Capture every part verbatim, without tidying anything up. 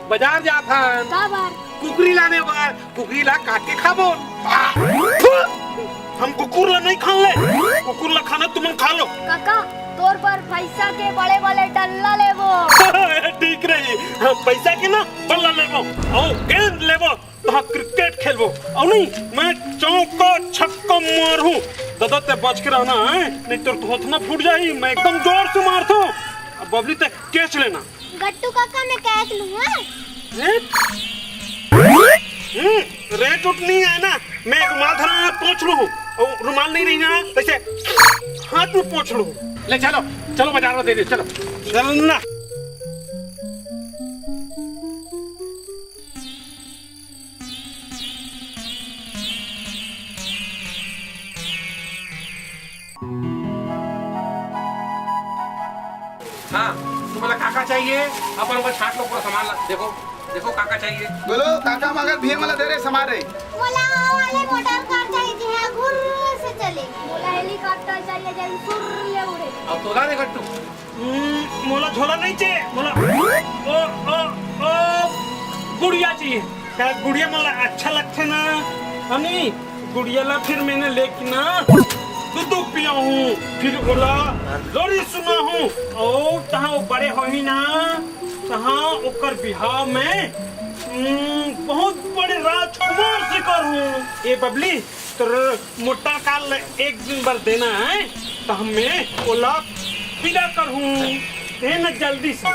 बाजार जात हन। का बर? कुकरी लाने बर। कुकरी ला काट के खाबो। हम कुकुर ला नहीं खान ले। कुकुर ला खाना तुमन खा लो। काका, तोर बर पैसा के बड़े-बड़े डल्ला लेबो। ठीक रही, हम पैसा के ना बल्ला लेबो, अउ गेंद लेबो, तहाँ क्रिकेट खेलबो, अउ नहीं, मैं चौका छक्का मारहूँ। दादा, ते बच के रहना है, नहीं तोर थोथना फूट जाही। मैं एकदम जोर से मारथों। अब बबली, ते कैच लेना। गट्टू काका, मैं कैच लूँ, हाँ? हैं? हम्म, रेट उट नहीं है ना, मैं रुमाल धरा पोंछ लूँ। अउ रुमाल नहीं रही ना, तइसे हाथ में पोंछ लूँ। ले चलो, चलो बाजार में दे दे, चलो। चल ना। हाँ, तुमला का का चाहिए? अपन ऊपर छांट लो पूरा सामान ला। देखो, देखो का का चाहिए। बोलो, काका मगर भी मला दे रे सामान रे। मोला वो वाले मोटर कार चाहिए, जी हाँ, घुर्र से चले। मोला हेलीकॉप्टर चाहिए, जैसे फुर्र ले उड़े। अब तोला रे गट्टू। हम्म, मोला झोला नहीं चाहिए, मोला ओ, ओ, ओ, गुड़िया चाहिए। का गुड़िया मोला अच्छा लगथे ना? हनी, गुड़िया ला फिर मैंने लेके ना दूध पियाहूँ, फिर ओला लोरी सुनाहूँ। अउ तहाँ वो बड़े होही ना, तहाँ ओकर बिहाव में, हम्म, बहुत बड़े राजकुमार से करहूँ। ए बबली, तोर मोटा कार ल एक दिन बर देना है, त हमें ओला विदा करहूँ। दे न जल्दी से।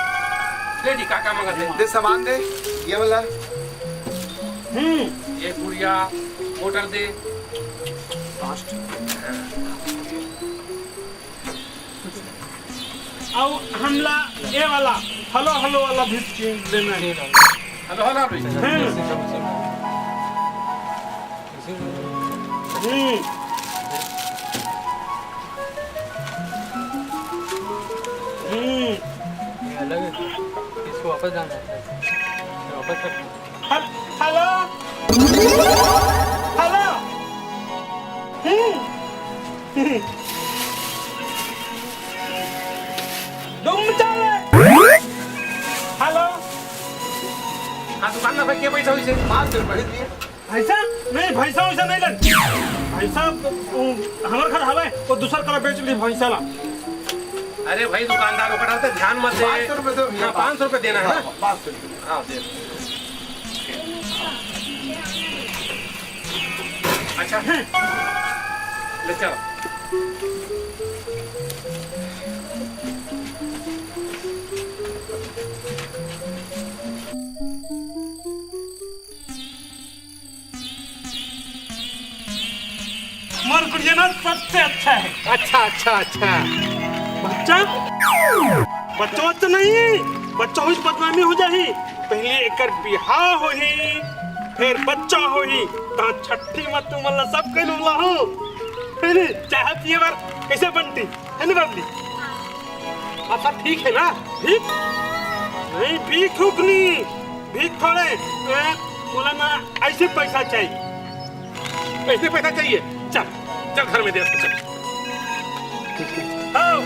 दे जी, का का मांगत है? दे सामान दे, ये वाला। हम्म। ये गुड़िया, मोटर दे। अउ हमला ये वाला hello hello वाला भी देना है। Hello hello भी। हम्म। हम्म। हम्म। ये अलग है। इसको वापस जाना है। वापस कर। Hello-, hello। Hello। हम्म। डुम चाले। Hello। हाँ, दुकान में भाई, के पैसा होइसे? पाँच सौ रुपये दिए। भैंसा? नहीं, भैंसा वैसा नहीं लेन। भैंसा, उ, हमर घर हवे, वो दूसर करा बेच ली भैंसा ला। अरे भाई, दुकानदार, ओकर डालते ध्यान मत दे। पाँच सौ रुपये दो भैया, हाँ, पाँच सौ रुपये देना है ना? हाँ, पाँच सौ रुपये। हाँ, दे। अच्छा, ले चल। मोर गुड़िया ना सबसे अच्छा है। अच्छा, अच्छा, अच्छा। बच्चा? बच्चा, बच्चा नहीं, बच्चा होई तो बदनामी हो जाही। पहले एकर बिहाव होही, फिर बच्चा होही, ता छट्ठी में तुमन ला सब कहीं बुलाहूँ। है नी? चाय पिए बर कैसे बनती? है नी बबली? अच्छा, ठीक है ना? ठीक? नहीं, भीख उख नहीं, भीख थोड़े। ए, बोला ना, ऐसे पैसा चाहिए। ऐसे पैसा चाहिए? चल, चल घर में दे, चल। आओ।